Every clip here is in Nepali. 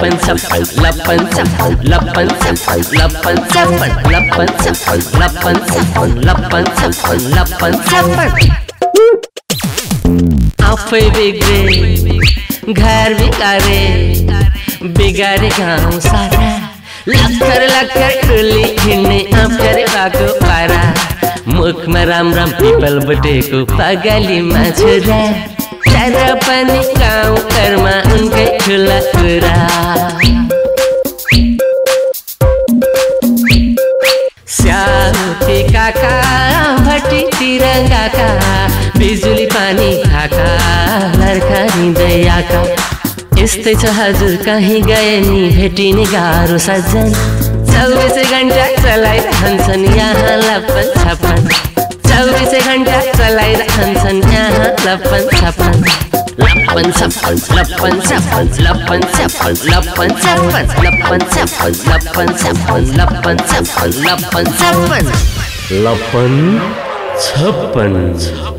लपन छप्पन लपन छप्पन लपन छप्पन लपन छप्पन लपन छप्पन लपन छप्पन लपन छप्पन लपन छप्पन आफै बिग्रे घर बिगारे बिगारे गाउँ सारा लखर लखर टोली हिँड्ने अप्ठ्यारै भएको पारा मुखमा राम राम पिपल बटेको पगलीमा छोरा तर पनि गाउँ घरमा उनकै ठुला कुरा स्याउती काका भट्टी तिरङ्गाका बिजुली पानी खाका लर्खरिँदै आका यस्तै छ हजुर कहीँ गए नि भेटिने गाह्रो सज्जन 24 घण्टा चलाइरहन्छन् यहाँ लपन छप्पन 24 घण्टा चलाइरहन्छन् यहाँ लपन छप्पन लपन छप्पन लपन छप्पन लपन छप्पन लपन छप्पन लपन छप्पन लपन छप्पन लपन छप्पन लपन छप्पन लपन छप्पन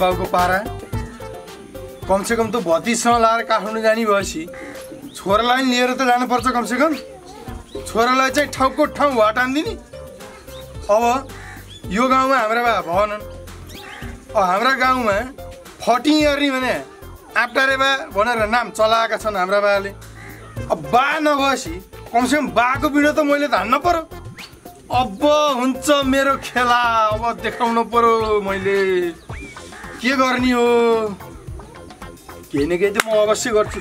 बाबुको पारा कमसेकम त 32 लाएर काठमाडौँ जाने भएपछि छोरालाई लिएर त जानुपर्छ कमसेकम छोरालाई चाहिँ ठाउँको ठाउँ हटान दिने अब यो गाउँमा हाम्रा बा भएनन् हाम्रा गाउँमा फटिङ गर्ने भने आप्टारे बा भनेर नाम चलाएका छन् हाम्रा बाले अब बा नभएपछि कमसेकम बाको बिडो त मैले धान्न पर्यो अब हुन्छ मेरो खेला अब देखाउनु पर्यो मैले के गर्ने हो केही न केही त म अवश्य गर्छु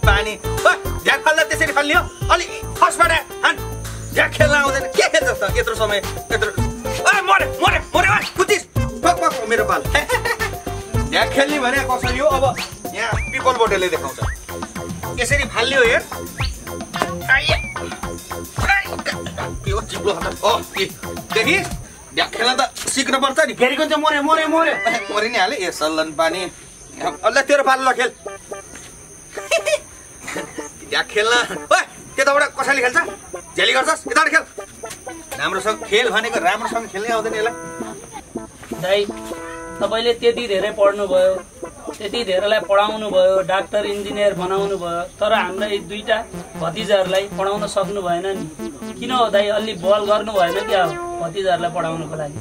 पानी झ्याक फाल्दा त्यसरी फाल्ने हो अलि फर्स्टबाट हान झ्याक खेल्न आउँदैन के खेल्छ त यत्रो समय यत्रो मरे मरे मरे कुतिस पक पक मेरो पाल झ्याक खेल्ने भने कसरी हो अब यहाँ पिपल बोटेले देखाउँछ यसरी फाल्ने हो हेर यो चिप्लो देखिस् झ्याक खेल्न त सिक्नु पर्छ नि फेरिको चाहिँ मरे मरे मरे मरि नै हाले ए सल्लन पानी अल्ल तेरो पाल ल खेल झ्याक खेल्न त्यताबाट कसैले खेल्छ झेली गर्छस् यताबाट खेल राम्रोसँग खेल भनेको राम्रोसँग खेल्नै आउँदैन यसलाई दाइ तपाईँले त्यति धेरै पढ्नुभयो त्यति धेरैलाई पढाउनु भयो डाक्टर इन्जिनियर बनाउनु भयो तर हाम्रा यी दुईटा भतिजाहरूलाई पढाउन सक्नु भएन नि किन हो दाइ अलि बल गर्नु भएन क्या भतिजाहरूलाई पढाउनुको लागि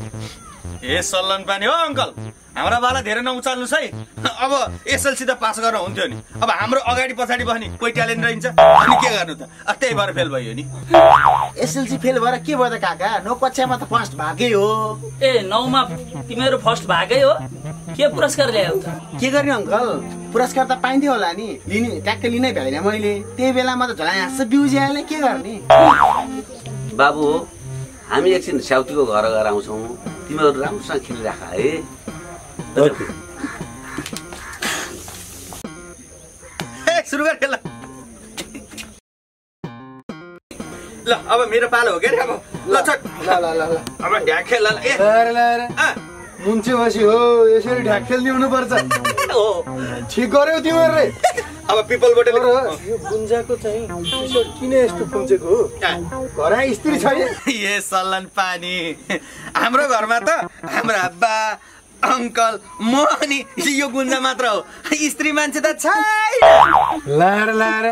ए सल्लन पानी हो अङ्कल हाम्रा बाला धेरै नउचाल्नुहोस् है अब एसएलसी त पास गर्न हुन्थ्यो नि अब हाम्रो अगाडि पछाडि बस्ने कोही ट्यालेन्ट रहन्छ अनि के गर्नु त त्यही भएर फेल भयो नि एसएलसी फेल भएर के भयो त काका 9 कक्षामा त फर्स्ट भागै हो ए 9 मा तिमीहरू फर्स्ट भागै हो के पुरस्कार ल्यायौ त के गर्ने अङ्कल पुरस्कार त पाइन्थ्यो होला नि लिने ट्याक्क लिनै भएन मैले त्यही बेलामा त झलाइ हाँस्छ बिउज्याले के गर्ने बाबु हामी एकछिन स्याउतीको घर गएर आउँछौँ तिमीहरू राम्रोसँग खेलिराख है सुरु गर खेल ल अब मेरो पालो हो के अब ल चट ल ल ल ल अब ढ्याक खेल ल ए मुन्चे बसी हो यसरी ढ्याक खेल्ने हुनुपर्छ ठिक गर्यौ तिमीहरूले अब पिपल बोटेले यो गुन्जाको चाहिँ टी-सर्ट किन यस्तो पुन्चेको घर स्त्री छैन ए सल्लन पानी हाम्रो घरमा त हाम्रो अब्बा अंकल म अनि यो गुन्जा मात्र हो स्त्री मान्छे त छैन लाएर लाएर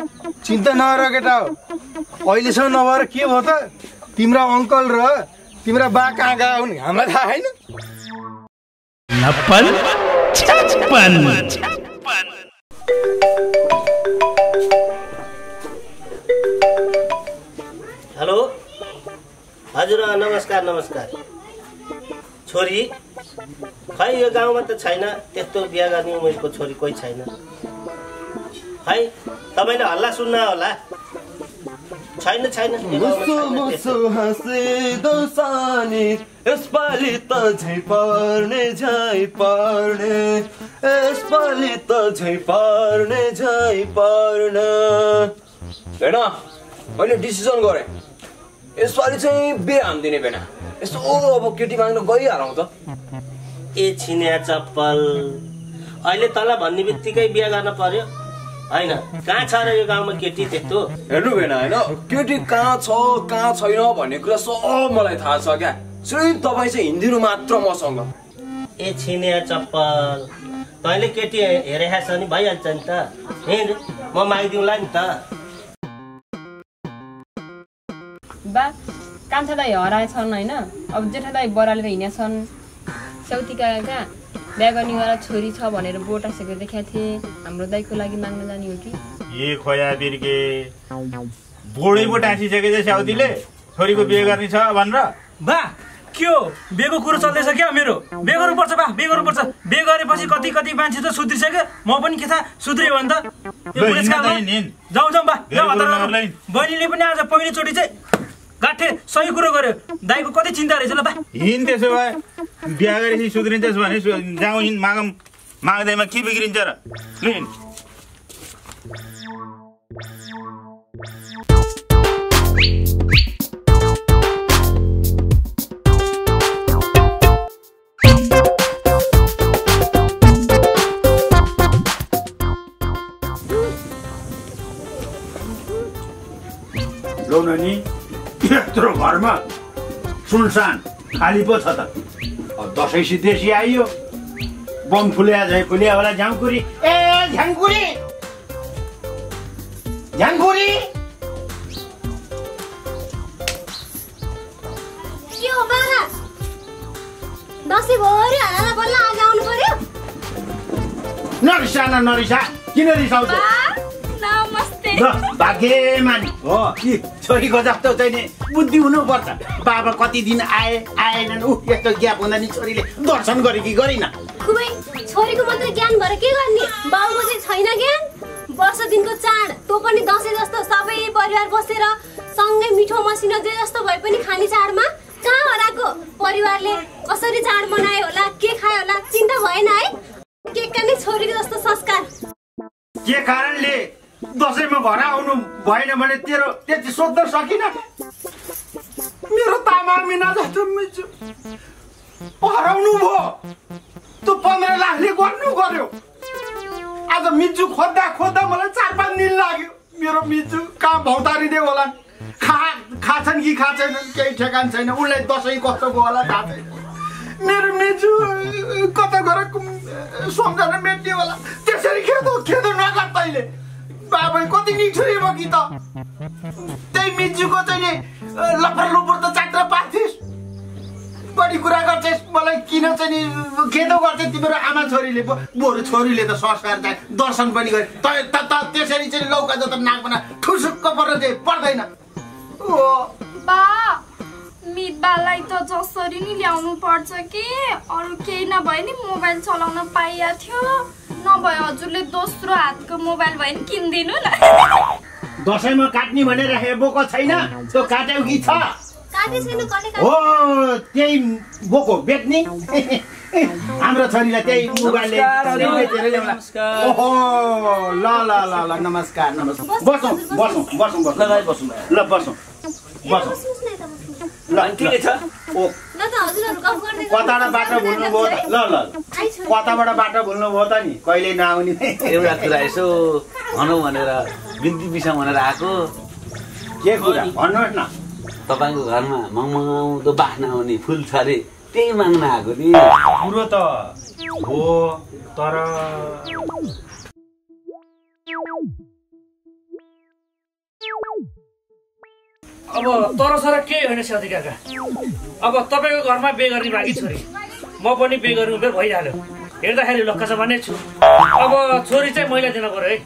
चिन्ता नगर केटा हो अहिलेसम्म नभएर के भयो त तिम्रो अंकल र तिम्रो बा कहाँ गए हुन् हामीलाई थाहा छैन लपन छप्पन हेलो हजुर नमस्कार नमस्कार छोरी खै यो गाउँमा त छैन त्यस्तो बिहा गर्ने उमेरको छोरी कोही छैन खै तपाईँले हल्ला सुन्न होला छैन छैन यसपालि त झै पर्ने यसपालि त झै पर्ने भेना मैले डिसिजन गरेँ यसपालि चाहिँ बिहे हान्दिने भेना यसो अब केटी माग्न गइहालौँ त ए छिन्या चप्पल अहिले तल भन्ने बित्तिकै बिहा गर्न पर्यो होइन कहाँ छ र यो गाउँमा केटी त्यस्तो हेर्नु भएन होइन केटी कहाँ छ कहाँ छैन भन्ने कुरा सब मलाई थाहा छ क्या सिर्फ तपाईँ चाहिँ हिँडिदिनु मात्र मसँग ए छिन्या चप्पल तैँले केटी हेरेको छ नि भइहाल्छ नि त हिँड म मागिदिउँला नि त बा कान्छा दाई हराएछन् होइन अब जेठा दाई बरालेर हिँडेका छन् सेउतीका कहाँ बिहा गर्ने वाला छोरी छ भनेर बोट आसेको देखाएको थिएँ हाम्रो दाईको लागि माग्न जाने हो कि ए खोया बिर्के बुढी पो टाँसिसकेको छ साउदीले छोरीको बिहे गर्ने छ भनेर बा के हो बिहेको कुरो चल्दैछ क्या मेरो बिहे गर्नुपर्छ बा बिहे गर्नुपर्छ बिहे गरेपछि कति कति मान्छे त सुध्रिसक्यो म पनि के थाहा सुध्रियो भने त जाउँ जाउँ बा बहिनीले पनि आज पहिलोचोटि चाहिँ गाठे सही कुरो गर्यो दाईको कति चिन्ता रहेछ ल बा हिँड त्यसो भए बिहा गरेपछि सुध्रिन्छस् भने जाउँ हिँड माग्दैमा के बिग्रिन्छ र ल हिँड लौ नानी यत्रो घरमा सुनसान खाली पो छ त दसैँ सिद्धेसी आइयो बम फुल्या झै फुल्या होला झ्याङकुरी ए झ्याङकुरी झ्याङकुरी के हो बाबा दसैँ भरि हालेर बल्ल आज आउनु पर्यो नरिसा नरिसा किन रिसाउँछ नमस्ते भाग्यमानी हो कि छोरीको जस्तो चाहिँ नि बुद्धि हुनुपर्छ बाबा कति दिन आएनन् यस्तो ग्याप हुँदा नि छोरीले दर्शन गरे कि गरिन खुबै छोरीको मात्रै ज्ञान भएर के गर्ने बाउको चाहिँ छैन ज्ञान वर्ष दिनको चाड तँ पनि दसैँ जस्तो सबै परिवार बसेर सँगै मिठो मसिनो जे जस्तो भए पनि खाने चाडमा कहाँ हराएको परिवारले कसरी चाड मनायो होला के खायो होला चिन्ता भएन है के काने छोरीको जस्तो संस्कार के कारणले दसैँमा घर आउनु भएन भने तेरो त्यति सोध्न सकिन मेरो तामा मिना जस्तो मिचु हराउनु भयो तँ 15 लाखले गर्नु गर्यो आज मिचु खोज्दा खोज्दा मलाई 4-5 दिन लाग्यो मेरो मिचु कहाँ भौतारिदियो होला खाछन् कि खाछैनन् केही ठेगान छैन उसलाई दसैँ कस्तो भयो होला थाहा छैन मेरो मिचु कता गएर सम्झना मेट्यो होला त्यसरी खेदो नगर तैँले बाबै कति निठुरी भयो कि त त्यही मिचुको चाहिँ नि लपर लुपर त चात्र पार्थिस् बढी कुरा गर्छस् मलाई किन चाहिँ नि खेदो गर्छ तिम्रो आमा छोरीले बरु छोरीले त संस्कार चाहिँ दर्शन पनि गरे त त्यसरी चाहिँ लौका जस्तो नाक बना ठुसुक्क पर्न चाहिँ पर्दैन बा मितबालाई त जसरी नि ल्याउनु पर्छ कि अरू केही नभए नि मोबाइल चलाउन पाइया थियो नभए हजुरले दोस्रो हातको मोबाइल भयो नि किनिदिनु न दसैँमा काट्ने भनेर बोको छैन त्यो काट्यौ कि छ हो त्यही बोको बेच्ने हाम्रो छोरीलाई त्यही मोबाइलले ओहो ल ल ल ल नमस्कार नमस्कार बसौँ ल बसौँ ल ठिकै छ कताबाट बाटो भुल्नुभयो ल ल कताबाट बाटो भुल्नुभयो त नि कहिले नआउने एउटा कुरा यसो भनौँ भनेर बिन्ती बिसा भनेर आएको के कुरा भन्नुहोस् न तपाईँको घरमा मङमङाउँदो बाख्ना आउने फुल छ अरे त्यही माग्न आएको नि कुरो त हो तर अब तर सर केही होइन साथी काका अब तपाईँको घरमा बिहे गर्ने बाँकी छोरी म पनि बिहे गर्ने उमेर भइहाल्यो हेर्दाखेरि लक्क छ भन्ने छु अब छोरी चाहिँ मैले दिन पर्यो है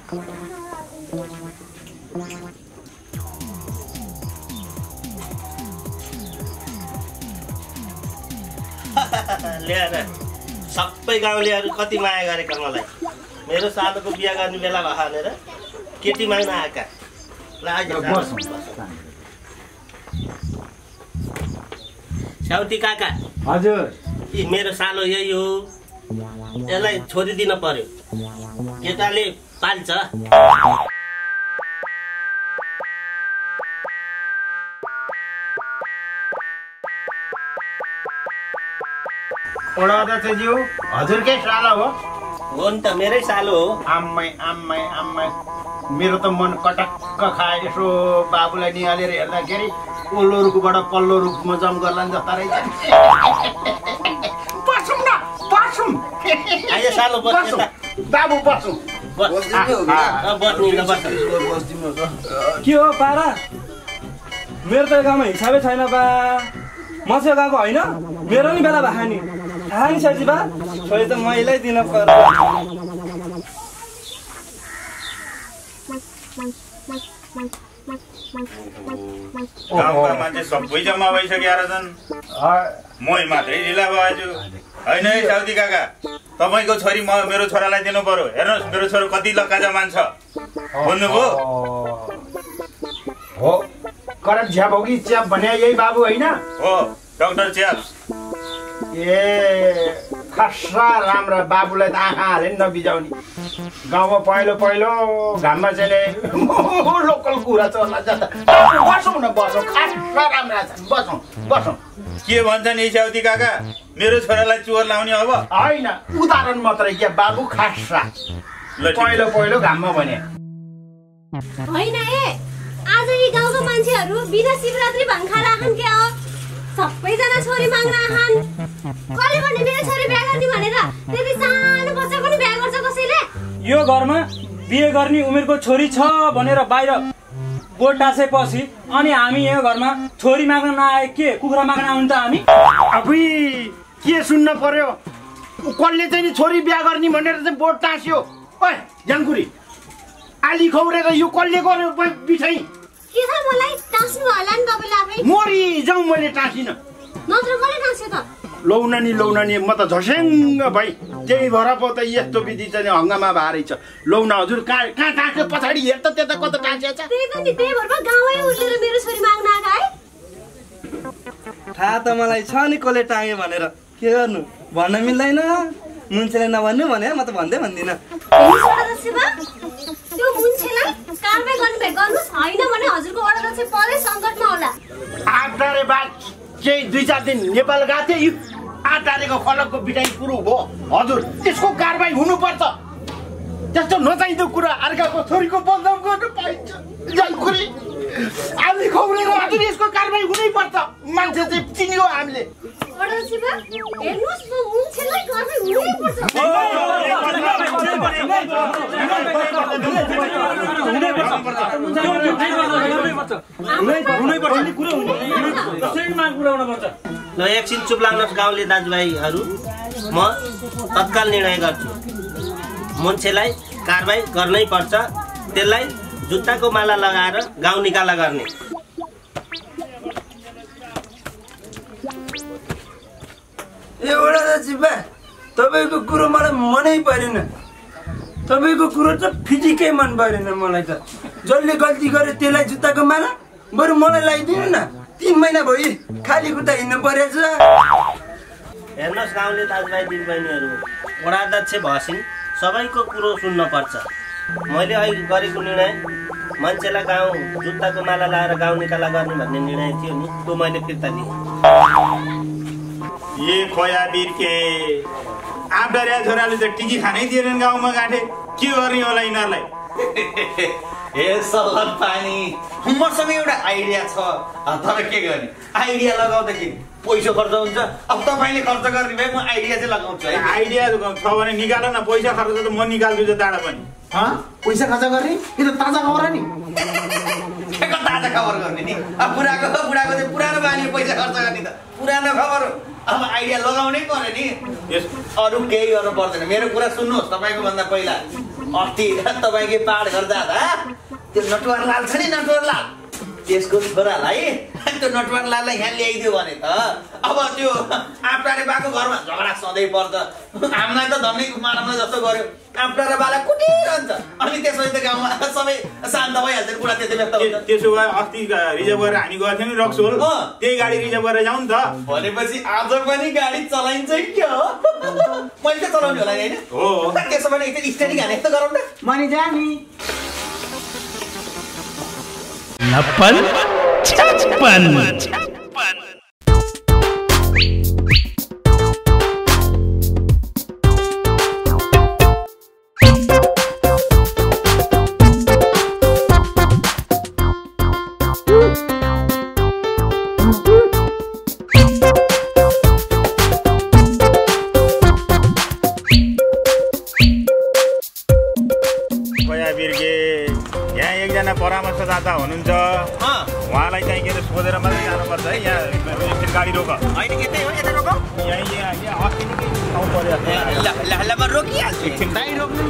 ल्याएर सबै गाउँलेहरू कति माया गरेका मलाई मेरो सालोको बिहा गर्ने बेला भयो भनेर केटी माग्न आएका साउती काका हजुर यी मेरो सालो यही हो यसलाई छोरी दिन पर्यो केटाले पाल्छ अध्यक्षज्यू हजुरकै सालो हो नि त मेरै सालो हो आम्मै आम्मै आम्मै मेरो त मन कटक्क खाए यसो बाबुलाई निहालेर हेर्दाखेरि ओल्लो रुखबाट पल्लो रुखमा जम गर्ला जस्ता रहेछ बसौँ न बसौँ सालो बाबु बसौँ के हो पारा मेरो त गाउँमा हिसाबै छैन बा म चाहिँ गएको होइन मेरो नि बेला भए नि थाहा नि साथी बा छोरी त मैलै दिन पर्यो गाउँका मान्छे सबै जम्मा भइसक्यो छन् मै मात्रै ढिला भएछु होइन है साउदी काका तपाईँको छोरी मेरो छोरालाई दिनु पर्यो हेर्नुहोस् मेरो छोरो कति लक्काजा मान्छ भन्नुभयो हो करप झ्याप हो कि च्याप भने यही बाबु होइन हो डाक्टर च्याप ए खासा राम्रा बाबुलाई त आँखा हाले नि नबिजाउने गाउँमा पहिलो पहिलो घाममा चाहिँ लोकल कुरा चल्ला जता बसौँ न बसौँ खासा राम्रा छन् बसौँ बसौँ के भन्छ नि साउदी काका मेरो छोरालाई चोर लाउने अब होइन उदाहरण मात्रै क्या बाबु खासा पहिलो पहिलो घाममा भने होइन ए आज यी गाउँको मान्छेहरू बिना शिवरात्रि भाङखा राखन् के हो सबैजना छोरी माग्न आछन् कसले भन्ने मेरो छोरी बिहा गर्ने भनेर त्यति सानो बच्चा पनि बिहा गर्छ कसैले यो घरमा बिहे गर्ने उमेरको छोरी छ भनेर बाहिर बोर्ड टाँसेपछि अनि हामी यो घरमा छोरी माग्न नआए के कुखुरा माग्न आउनु त हामी अबुई के सुन्न पर्यो कसले चाहिँ छोरी बिहा गर्ने भनेर चाहिँ बोर्ड टाँस्यो ओए जानकुरी आली खौरेर यो कसले गर्यो बिछै के थाहा मलाई टाँस्नु होला नि तपाईले आफै मरि जाउँ मैले टाँसिन नत्र कसले टाँस्यो त लौनानी म त झस्याङ्ग भाइ त्यही भएर पो त यस्तो विधि चाहिँ हङ्गामा भारै छ लौना हजुर कहाँ टाँस्यो पछाडि हेर त त्यता कता टाँसेछ त्यही त नि त्यही भएर गाउँै उठेर मेरो छोरी माग्न आएका है थाहा त मलाई छ नि कसले टाँगे भनेर के गर्नु भन्न मिल्दैन मुन्छेले नभन्नु भने म त भन्दै भन्दिनँ त्यो मुन्छेलाई कारबाही गर्नुहोस् होइन भने हजुरको अध्यक्ष परै सङ्कटमा होला आठदारे बाद केही 2-4 दिन नेपाल गएको थिएँ आठदारेको फलकको बिटाइ कुरो हो हजुर त्यसको कारबाही हुनुपर्छ त्यस्तो नचाहिँदो कुरा अर्काको छोरीको बदनाम गर्नु पाइन्छ जानकुरी आली खौरेर हजुर यसको कारबाही हुनै पर्छ मान्छे चाहिँ चिन्यो हामीले हेर्नुहोस् मुन्छेलाई कारबाही हुनै पर्छ ल एकछिन चुप लाग्नुहोस् गाउँले दाजुभाइहरू म तत्काल निर्णय गर्छु मुन्छेलाई कारबाही गर्नै पर्छ त्यसलाई जुत्ताको माला लगाएर गाउँ निकाला गर्ने एउटा दाजुबा तपाईँको कुरो मलाई मनै परेन तपाईँको कुरो त फिजिकै मन परेन मलाई त जसले गल्ती गर्यो त्यसलाई जुत्ताको माला बरु मलाई लगाइदिनु न 3 महिना भयो खाली खुट्टा हिँड्नु परेछ हेर्नुहोस् गाउँले दाजुभाइ दिदीबहिनीहरू वडाध्यक्ष भएपछि सबैको कुरो सुन्नुपर्छ मैले अहिले गरेको निर्णय मान्छेलाई गाउँ जुत्ताको माला लगाएर गाउँ निकाला गर्ने भन्ने निर्णय थियो नि त्यो मैले फिर्ता लिएँ ए खोया बिर्के आफदारिया छोराले त टिकी खानै दिएनन् गाउँमा गाँठे के गर्ने होला यिनीहरूलाई ए सल्लाह पानी मसँग एउटा आइडिया छ तर के गर्ने आइडिया लगाउँदाखेरि पैसा खर्च हुन्छ अब तपाईँले खर्च गर्ने भए म आइडिया चाहिँ लगाउँछु है आइडिया छ भने निकाल न पैसा खर्च त म निकाल्छु त्यो टाढा पनि पैसा खर्च गर्ने यो त ताजा खबर नि ताजा खबर गर्ने नि अब बुढाको चाहिँ पुरानो बानी पैसा खर्च गर्ने त पुरानो खबर हो अब आइडिया लगाउनै पर्यो नि अरू केही गर्नु पर्दैन मेरो कुरा सुन्नुहोस् तपाईँको भन्दा पहिला अस्ति तपाईँको पाहाड घर जाँदा त्यो नटवर लाल छ नि नटवर लाल त्यसको छोरालाई त्यो नटवाङ लाललाई यहाँ ल्याइदियो भने त अब त्यो आफ्टारे बाको घरमा झगडा सधैँ पर्छ। हामीलाई त धम्नी मानवलाई जस्तो गर्यो आफ्टारे बाला कुटिरहन्छ अनि त्यसपछि त गाउँमा सबै शान्त भइहाल्छ कुरा त्यति व्यक्त हुन्छ। त्यसो भए अस्ति रिजर्भ गरेर हामी गएको थियौँ नि रक्सोल त्यही गाडी रिजर्भ गरेर जाउँ नि त। भनेपछि आज पनि गाडी चलाइन्छ क्या हो मैले त चलाउने होला नि होइन हो त्यसो भने एकचोटि स्टेरिङ हाने त गरौँ न मनी जानी लप्पन छप्पन परामर्शदाता हुनुहुन्छ उहाँलाई चाहिँ के अरे सोधेर मात्रै जानुपर्छ है। यहाँ एकछिन गाडी रोक होइन यतै हो यतै रोक यहाँ अस्ति नै ठाउँ पर्यो ल म रोकिहाल्छु एकछिन गाडी रोक्नु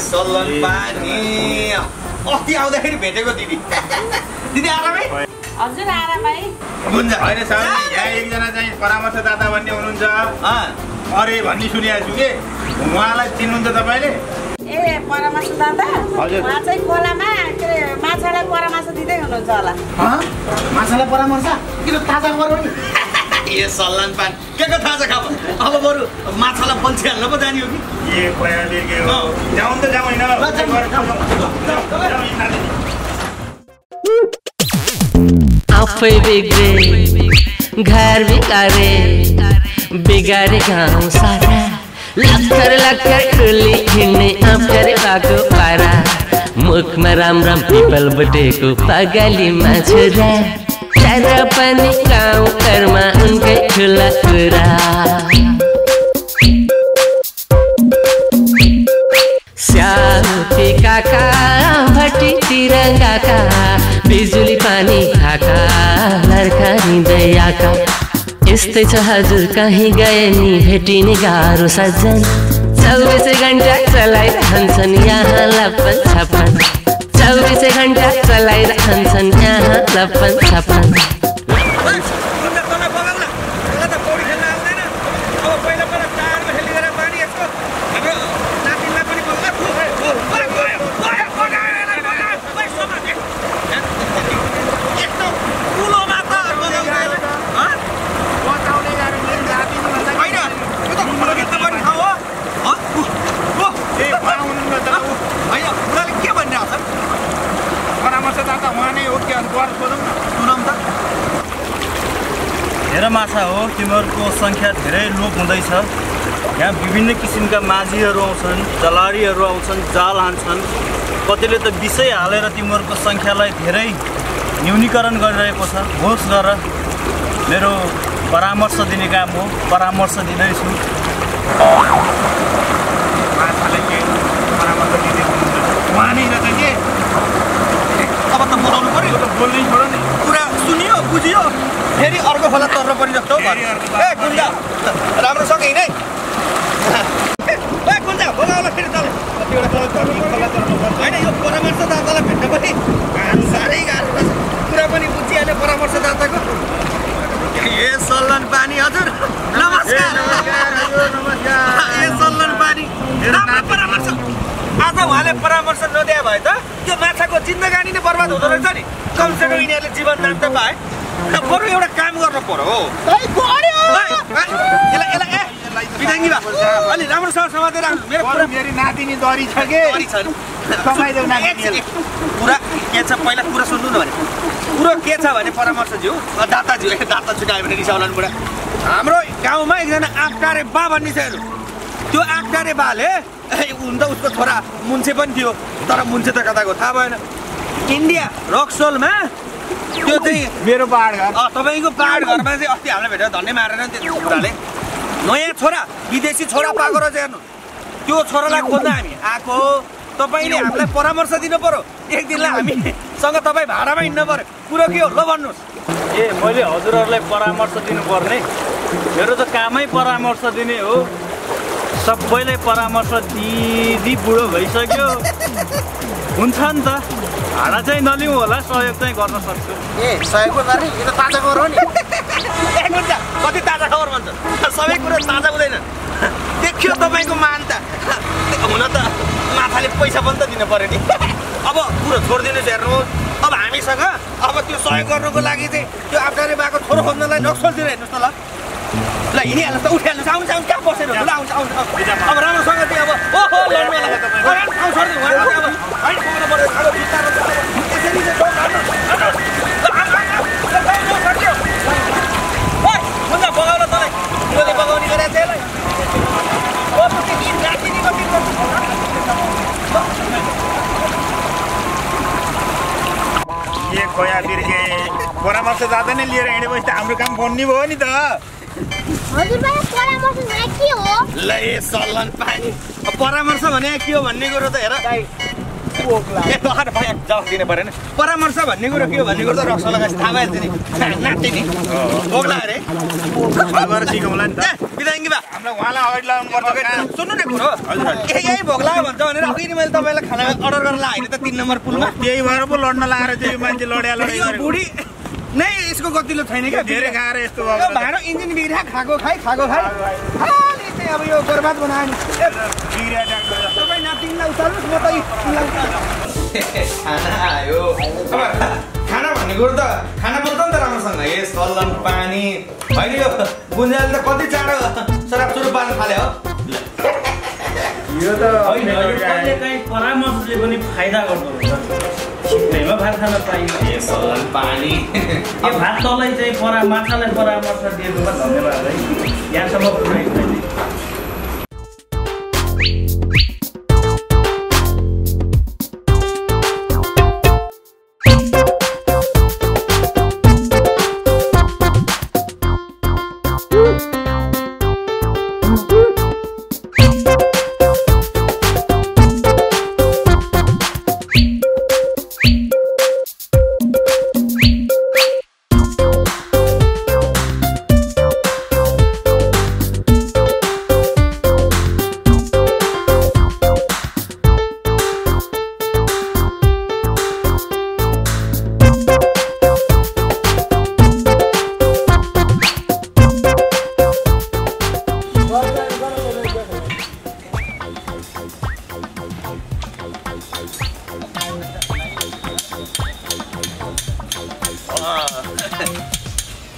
सल्लन पानी अस्ति आउँदाखेरि भेटेको दिदी दिदी आरामै हजुर आरामै हुन्छ होइन सर यहाँ एकजना चाहिँ परामर्शदाता भन्ने हुनुहुन्छ अरे भन्ने सुनेको छु कि उहाँलाई चिन्नुहुन्छ तपाईँले ए परामर्शदाता उहाँ चाहिँ खोलामा के अरे माछालाई परामर्श दिँदै हुनुहुन्छ होला माछालाई परामर्श किन ताजा गरौँ नि ए सल्लान पान के को थाहा छ खाब अब बरु माछालाई बल्छी हाल्न पो जाने हो कि ए पया बिर्के हो जाउँ त जाउँ हैन आफै बिग्रे घर बिगारे बिगारे गाउँ सारा लक्कर लक्कर टोली हिँड्ने आफ्टरे बाको पारा मुखमा राम राम पिपल बुटेको पगलीमा छोरा तर पनि गाउँ घरमा उनकै ठुला कुरा स्याउती काका भट्टी तिरङ्गाका बिजुली पानी खाका लर्कारिँदै आका यस्तै छ हजुर कहीँ गए नि भेटिने गाह्रो सज्जन 24 घण्टा चलाइरहन्छन् यहाँ लप्पन छप्पन 24 घण्टा चलाइरहन्छन् यहाँ लप्पन छप्पन हेर माछा हो तिमीहरूको सङ्ख्या धेरै लोप हुँदैछ। यहाँ विभिन्न किसिमका माझीहरू आउँछन् जलारीहरू आउँछन् जाल हान्छन् कतिले त विषय हालेर तिमीहरूको सङ्ख्यालाई धेरै न्यूनीकरण गरिरहेको छ। होस् गर मेरो परामर्श दिने काम हो परामर्श दिँदैछु। उहाँ नै रहेछ के अब त बोलाउनु पर्यो बोल्नै छोड नि कुरा सुनियो बुझियो फेरि अर्को खोला तर्न पर्ने जस्तो ए गुन्जा राम्रोसँग हिँडै ए गुन्जा बोलाउला फेरि चल होइन यो परामर्शदातालाई भेट्न पनि साह्रै गाह्रो कुरा पनि बुझिहाल्यो परामर्शदाताको ए सल्लन पानी हजुर नमस्कार ए सल्लन पानी राम्रो परामर्श आज उहाँले परामर्श नदिए भए त त्यो माछाको जिन्दगानी नै बर्बाद हुँदो रहेछ नि कमसेकम यिनीहरूले जीवन दान त पाए बरु एउटा काम गर्नु पर्यो अलि राम्रोसँग समातेर राख्नु मेरो नातिनी दरी छ के कुरा के छ पहिला कुरा सुन्नु न भने कुरो के छ भने परामर्शज्यू दाताज्यू दाता छुट्यायो भने रिसाउला बुढा हाम्रो गाउँमा एकजना आँपटारे बा भन्ने छ हेर्नु त्यो आँपटारे बाले हुन त उसको छोरा मुन्छे पनि थियो तर मुन्छे त कताको थाहा भएन इन्डिया रक्सोलमा त्यो चाहिँ मेरो पहाड घर तपाईँको पहाड घरमा चाहिँ अस्ति हामीलाई भेटेर धन्ने मारेन नि त्यो छोराले नयाँ छोरा विदेशी छोरा पाएको रहेछ हेर्नु त्यो छोरालाई खोज्न हामी आएको तपाईँले हामीलाई परामर्श दिनु पर्यो एक दिनलाई हामीसँग तपाईँ भाडामा हिँड्नु पर्यो कुरो के हो ल भन्नुहोस् ए मैले हजुरहरूलाई परामर्श दिनुपर्ने मेरो त कामै परामर्श दिने हो सबैलाई परामर्श दिदी बुढो भइसक्यो हुन्छ नि त भाडा चाहिँ नलिउँ होला सहयोग चाहिँ गर्न सक्छु ए सहयोग गर्ने यो त ताजा खबर हो नि एक मिनट कति ताजा खबर भन्छ सबै कुरो ताजा हुँदैन देखियो तपाईँको मान्यता हुन त माथाले पैसा पनि त दिनु पर्यो नि अब कुरो छोडिदिनुहोस् हेर्नुहोस् अब हामीसँग अब त्यो सहयोग गर्नुको लागि चाहिँ त्यो अप्ठ्यारो भएको छोरो खोज्नलाई नक्सलतिर हेर्नुहोस् न ल हिँडिहाल्नुहोस् त उठिहाल्नुहोस् आउनुहोस् आउनुहोस् कहाँ बसेर ल आउँछ आउँछ अब राम्रोसँग चाहिँ अब ओहो लड्नु बगाउन तँलाई मैले बगाउने गरेर त्यसलाई के खोया बिर्के परामर्श जाँदा नै लिएर हिँडेपछि त हाम्रो काम बन्ने भयो नि त ल ए सल्लान पानी परामर्श भने के हो भन्ने कुरो त हेर जवाफ दिनु परेन परामर्श भन्ने कुरो के हो भन्ने कुरो त रक्स लगाएपछि थाहा भइहाल्छ नि नाच्ने नि बोक्ला अरे सिकाउला नि त बिदाङ्गी बा हामीलाई उहाँलाई अगाडि लगाउनु पर्छ सुन्नु न कुरो यही भोग्ला भन्छ भनेर अघि नि मैले तपाईँलाई खाना अर्डर गरेर लगाएँ त 3 नम्बर पुलमा त्यही भएर पो लड्न लगाएर चाहिँ मान्छे लड्या बुढी नै यसको गतिलो छैन क्या धेरै खाएर यस्तो भाँडो इन्जिन बिग्रिया खाएको खाइ खाली चाहिँ अब यो बर्बाद बनायो नि तपाईँ नातिनीलाई उताल्नुहोस् म त खाना आयो खाना भन्ने कुरो त खाना पर्छ नि त राम्रोसँग ए सल्लान पानी होइन यो गुन्जाले त कति चाँडो सराप सुरु पार्न थाल्यो हो यो त होइन यो कहिलेकाहीँ परामर्शले पनि फाइदा गर्दो रहेछ छिट्टैमा भात खान पाइयो ए सल्लान पानी यो भात तलै चाहिँ माछालाई परामर्श दिएकोमा धन्यवाद है यहाँसम्म पुऱ्याइ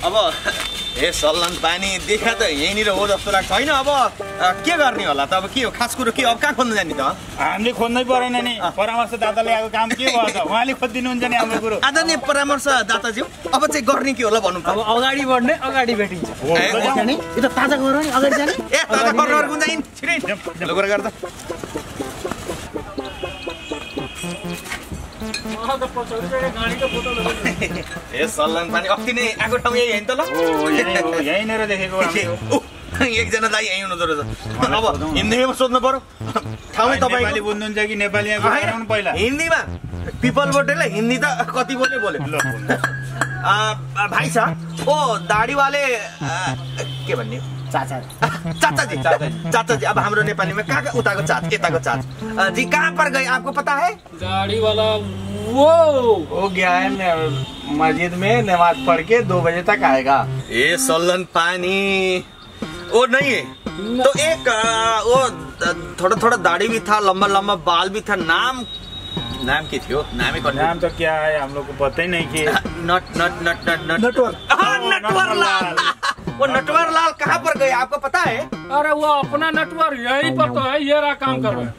अब हे सल्लान पानी देखा त यहीँनिर हो जस्तो लाग्छ होइन अब के गर्ने होला त अब के हो खास कुरो के अब कहाँ खोज्नु जाने त हामीले खोज्नै परेन नि परामर्शदाताले आएको काम के भयो त उहाँले खोजिदिनुहुन्छ नि हाम्रो कुरो आदरणीय परामर्शदाताज्यू अब चाहिँ गर्ने के होला भन्नु अब अगाडि बढ्ने अगाडि भेटिन्छ यो त ताजा खबर हो नि अगाडि जाने ए ताजा खबर गुन्जाइन छिटै लगेर गर्दा ए सल्लान पानी अस्ति नै आएको ठाउँ यही होइन त ल यहीँनिर देखेको एकजना दाइ यहीँ हुनुहुँदो रहेछ अब हिन्दीमा सोध्नु पर्यो ठाउँै तपाईँ नेपाली बुझ्नुहुन्छ कि नेपाली पहिला हिन्दीमा पिपल बोटेलाई हिन्दी त कति बोले भाइ छ ओ दाढी वाले के भन्ने चाचा जी अब हाम्रो नेपालीमा कहाँ उताको चाच यताको चाच जी कहाँ पर गए आपको पता है दाढ़ी वाला वो गया है मस्जिद में नमाज पढ़ के 2 बजे तक आएगा ये सल्लन पानी वो नहीं है तो एक वो थोड़ा दाढ़ी भी था लंबा बाल भी था नाम के थियो नाम तो क्या है हम लोग को पता ही नहीं कि नटवर लाल वो नटवर लाल कहाँ पर गए आपको पता है अरे वो अपना नटवर यही पर तो है ये रहा काम कर रहा है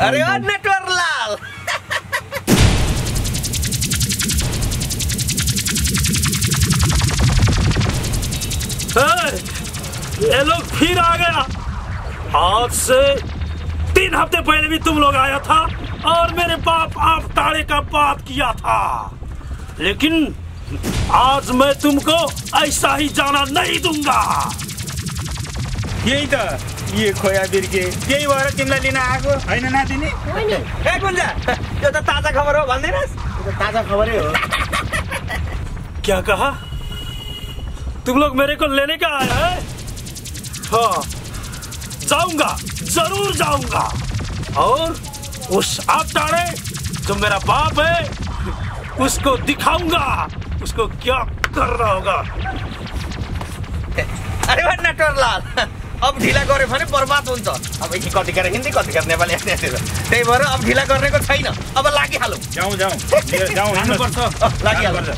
अरे वो नटवर लाल ये लोग फिर आ गया आज से 3 हफ्ते पहले भी तुम लोग आया था और मेरे बाप आप ताड़े का बात किया था लेकिन आज मैं तुमको ऐसा ही जाना नहीं दूंगा। यही त ये खोया बिर्के त्यही भएर तिमीलाई लिन आएको होइन नातिनी? ए गुन्जा, यो त ताजा खबर हो भन्दैनस्? यो त ताजा खबरै हो। क्या कहा? तुम लोग मेरे को लेने का आया है? हाँ, जाऊंगा, जरूर जाऊंगा। और उस आपटारे जो मेरा बाप है उसको दिखाऊंगा उसको क्या करना होगा। अरे वाह नटवरलाल, अब ढिला गऱ्यो भने बर्बाद हुन्छ। अब यी कतिखेर हिन्दी कतिखेर नेपाली त्यही भएर अब ढिला गर्नेको छैन। अब लागिहालौँ। जाउँ जानुपर्छ, लागिहालौँ।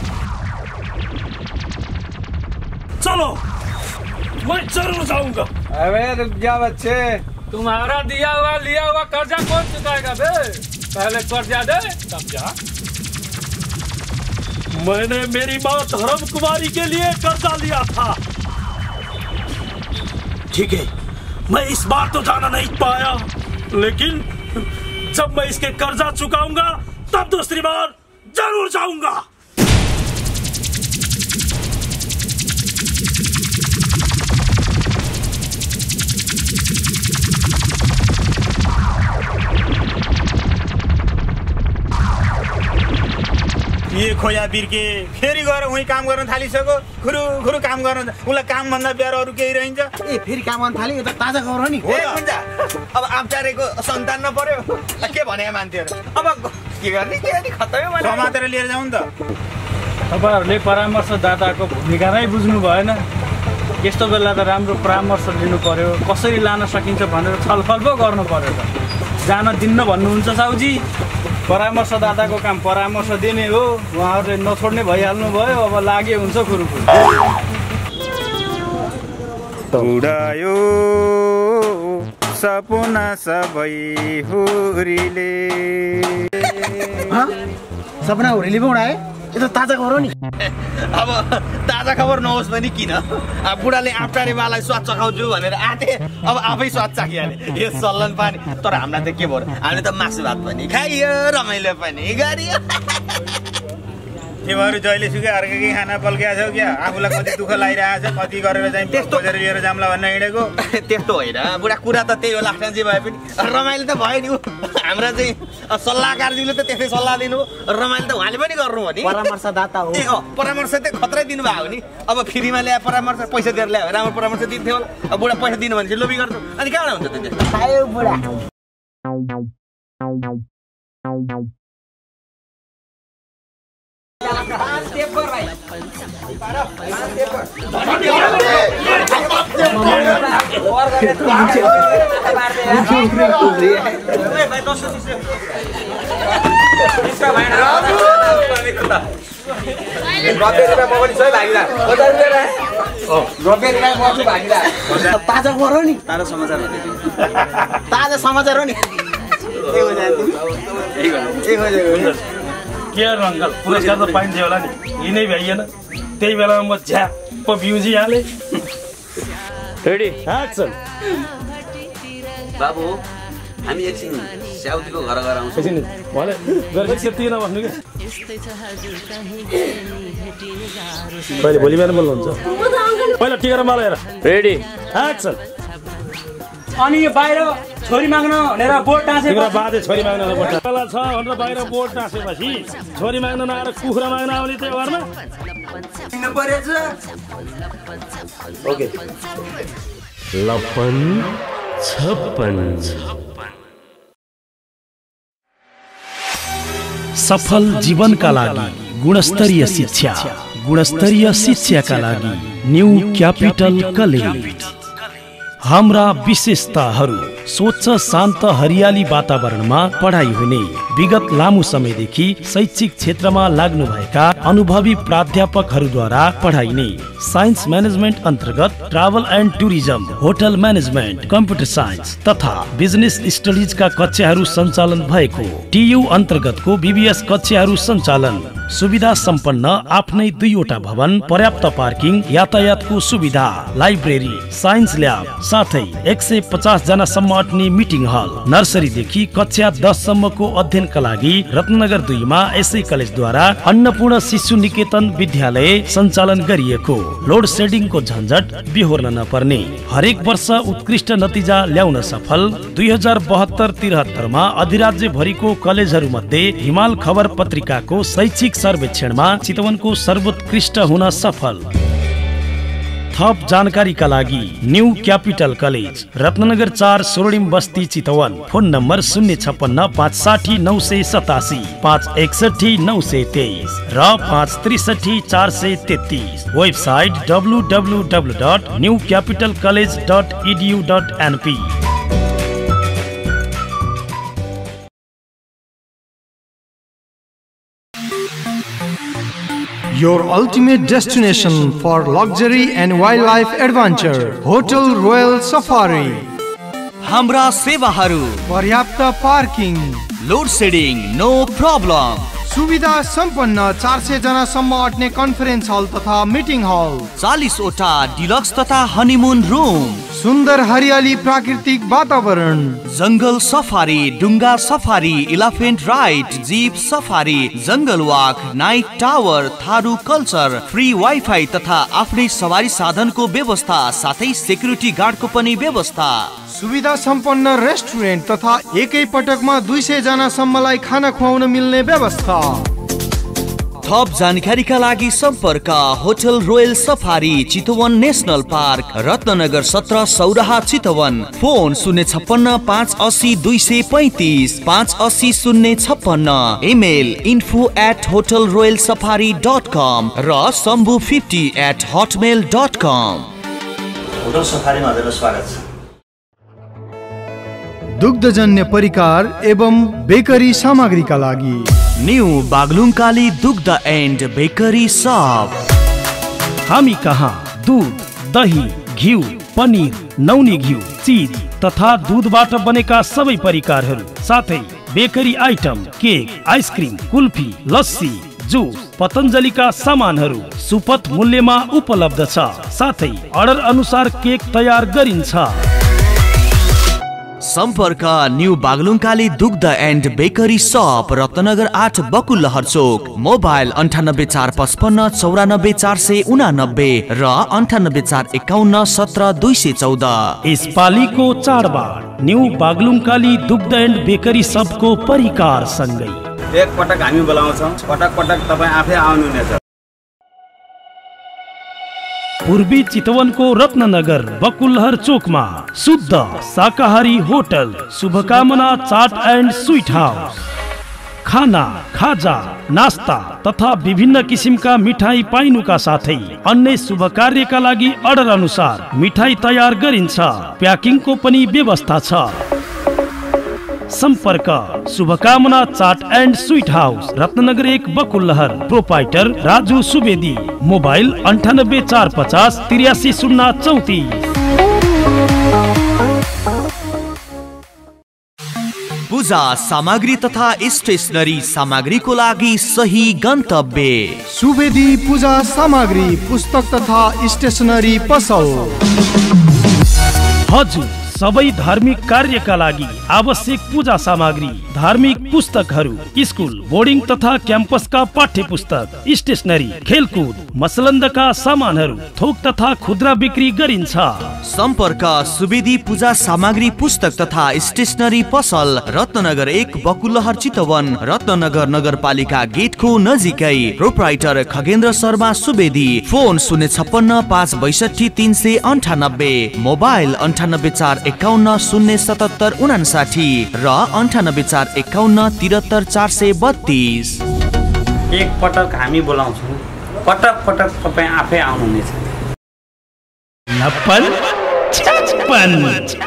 चलो, मैं जरूर जाऊंगा। अबे रुक जा बच्चे, तुम्हारा दिया हुआ लिया हुआ कर्जा कौन चुकाएगा बे? पहले कर्जा दे तब जा। मैंने मेरी माँ धर्म कुमारी के लिए कर्जा लिया था। ठीक है, मैं इस बार तो जाना नहीं पाया, लेकिन जब मैं इसके कर्जा चुकाऊंगा तब दूसरी बार जरूर जाऊंगा। ये खोया बिर्के फेरि गएर उही काम गर्न थालिसक्यो। खुरु काम गर्न उसलाई काम भन्दा बिहार अरू केही रहन्छ। ए फेरि काम गर्न थाल्यो, यो त ताजा खबर हो नि। ए हुन्छ, अब आप्चारेको सन्तान नपर्यो के भने मान्थ्यो। अब के गर्ने के खतमै भने समातेर लिएर जाउँ त। तपाईँहरूले परामर्शदाताको भूमिका नै बुझ्नु भएन। यस्तो बेला त राम्रो परामर्श लिनु पर्यो, कसरी लान सकिन्छ भनेर छलफल पो गर्नु पर्यो त। जान दिन्न भन्नुहुन्छ साउजी? परामर्शदाताको काम परामर्श दिने हो, उहाँहरूले नछोड्ने भइहाल्नु भयो। अब लागे हुन्छ खुरुखुरु। उडायो सपना सबै हुरीले। सपना हुरीले पो उडाए? यो त ताजा खबर हो नि। अब ताजा खबर नहोस् भने किन? अब बुढाले आप्टारेवालाई स्वाद चखाउँछु भनेर आँटे, अब आफै स्वाद चाखिहाले। यो सल्लन पानी। तर हामीलाई त के भयो, हामीले त मासु भात पनि खाइयो, रमाइलो पनि गरियो। तिमीहरू जहिले सुकै अर्कै खाना पल्किया छौ क्या? आफूलाई कति दुःख लागिरहेको छ, कति गरेर चाहिँ त्यस्तो खोजेर लिएर जाम्ला भन्न हिँडेको। त्यस्तो होइन बुढा, कुरा त त्यही हो। लास्टमा जे भए पनि रमाइलो त भयो नि। हाम्रा चाहिँ सल्लाहकारजीले त त्यसै सल्लाह दिनु, रमाइलो त उहाँले पनि गर्नु हो नि। परामर्शदाता हो। ए परामर्श त खतरै दिनुभयो हो नि। अब फ्रीमा ल्याए परामर्श, पैसा दिएर ल्यायो राम्रो परामर्श दिन्थ्यो होला। अब बुढा पैसा दिनु भने चाहिँ लोभी गर्छु, अनि कहाँ हुन्छ त त्यो? खायो बुढा। ताजा खबर हो नि। ताजा समाचार हो। ताजा समाचार हो नि। के अङ्कल, पुरस्कार त पाइन्थ्यो होला नि, यिनै भ्याइएन। त्यही बेलामा म झ्याप्प बिउजिहालेँ। Ready action. बाबु हामी एकछिन स्याउतीको घर गएर आउँछौँ। एकछिन भने गरेर त्यति नभन्नु क्या। पहिले भोलि बिहान बोल्नुहुन्छ। पहिला टिका र माला हेर। Ready action. अनि यो बाहिर छोरी माग्न भनेर बोर्ड टाँसे। तिम्रो बाजे छोरी माग्न बोर्ड टाँला छ भनेर बाहिर बोर्ड टाँसेपछि छोरी माग्न नआएर कुखुरा माग्न आउने त्यो घरमा परेछ। ओके। लपन छप्पन। सफल जीवनका लागि गुणस्तरीय शिक्षा, गुणस्तरीय शिक्षाका लागि न्यू क्यापिटल कलेज। हाम्रा विशेषताहरू स्वच्छ शान्त हरियाली वातावरणमा पढाइ हुने, विगत लामो समयदेखि शैक्षिक क्षेत्रमा लाग्नुभएका अनुभवी प्राध्यापकहरूद्वारा पढाइने, साइन्स म्यानेजमेन्ट अन्तर्गत travel and tourism, hotel management, computer science तथा बिजनेस स्टडिजका कक्षाहरू सञ्चालन भएको, टियु अन्तर्गतको बीबीएस कक्षाहरू सञ्चालन, सुविधा सम्पन्न आफ्नै 2वटा भवन, पर्याप्त पार्किङ, यातायातको सुविधा, लाइब्रेरी, साइन्स ल्याब साथै 150 जनासम्म अट्ने मिटिङ हल, नर्सरीदेखि कक्षा 10 सम्मको अध्ययन दर्शनका लागि रत्नगर 2 मा एसए कलेजद्वारा अन्नपूर्ण शिशु निकेतन विद्यालय सञ्चालन गरिएको। लोड सेडिङको झन्झट बिहोर्न नपर्ने, हरेक वर्ष उत्कृष्ट नतिजा ल्याउन सफल। 2072-73 मा अधिराज्य भरिको कलेजहरू मध्ये हिमाल खबर पत्रिकाको शैक्षिक सर्वेक्षणमा चितवनको सर्वोत्कृष्ट हुन सफल। थप जानकारीका लागि न्यू क्यापिटल कलेज रत्नगर 4 स्वर्णिम बस्ती चितवन। फोन नम्बर 056 560 987, 561 923 र 563 433। Website www.newcapitalcollege.edu.np। Your ultimate destination for luxury and wildlife adventure, Hotel Royal Safari. हाम्रा सेवाहरू पर्याप्त parking, load shedding no problem, सुविधा सम्पन्न 400 जनासम्म अट्ने कन्फरेन्स हल तथा मिटिङ हल, 40 वटा डिलक्स तथा हनीमुन रुम, सुन्दर हरियाली प्राकृतिक वातावरण, जंगल सफारी, डुङ्गा safari, elephant ride, jeep safari, जंगल walk, night tower, Tharu culture, free WiFi तथा आफ्नै सवारी साधनको व्यवस्था, साथै सेक्युरिटी गार्डको पनि व्यवस्था, सुविधा सम्पन्न रेस्टुरेन्ट तथा एकै पटकमा 200 जनासम्मलाई खाना खुवाउन मिल्ने व्यवस्था। थप जानकारीका लागि सम्पर्क Hotel Royal Safari, Chitwan National Park, Ratnanagar 17 Sauraha Chitwan. Phone 056 580 235, 580 056। Email info@hotelroyalsafari.com र sambu50@hotmail.com। होटल सफारीमा हजुरलाई स्वागत छ। दुग्धजन्य परिकार एवं बेकरी सामग्रीका लागि न्यू बागलुङकाली दुग्ध एन्ड बेकरी शप। हामी कहाँ दूध, दही, घिउ, पनिर, नौनी घिउ, चीज तथा दूधबाट बनेका सबै परिकारहरू, साथै bakery item, cake, ice cream, kulfi, lassi, juice, पतञ्जलिका सामानहरू सुपथ मूल्यमा उपलब्ध छ। साथै अर्डर अनुसार केक तयार गरिन्छ। सम्पर्क न्यू बागलुङकाली दुग्ध एन्ड बेकरी शप, रत्नगर 8 बकुलहर चोक। मोबाइल 98455 94489 र 98451 17214। यसपालिको चाडबाड न्यू बागलुङकाली दुग्ध एन्ड बेकरी शपको परिकार सँगै एक पटक हामी बोलाउँछौँ, पटक पटक तपाईँ आफै आउनुहुनेछ। पूर्वी चितवनको रत्नगर बकुलहर चोकमा शुद्ध शाकाहारी होटल शुभकामना चाट एन्ड स्वीट हाउस। खाना, खाजा, नास्ता तथा विभिन्न किसिमका मिठाई पाइनुका साथै अन्य शुभ कार्यका लागि अर्डर अनुसार मिठाई तयार गरिन्छ। प्याकिङको पनि व्यवस्था छ। सम्पर्क Shubhakamana chaat and sweet house, Ratnanagar 1 Bakulahar. Proprietor Raju Subedi. Mobile 98450 83034। पूजा सामग्री तथा स्टेशनरी सामग्रीको लागि सही गन्तव्य सुवेदी पूजा सामग्री, पुस्तक तथा स्टेशनरी पसल। हजुर सबै धार्मिक कार्यका लागि आवश्यक पूजा सामग्री, धार्मिक पुस्तकहरू, स्कुल, बोर्डिङ तथा क्याम्पसका पाठ्य पुस्तक, स्टेशनरी, खेलकुद, मसलन्दका सामानहरू थोक तथा खुद्रा बिक्री गरिन्छ। सम्पर्क सुवेदी पूजा सामग्री, पुस्तक तथा स्टेशनरी पसल, रत्नगर 1 बकुलहर चितवन, रत्नगर नगरपालिका गेटको नजिकै। Proprietor Khagendra Sharma Subedi. Phone 056 562 398, mobile 98451 077 59 र 98451 73 432। एक पटक हामी बोलाउँछौँ, पटक पटक तपाईँ आफै आउनुहुनेछ। लप्पन 56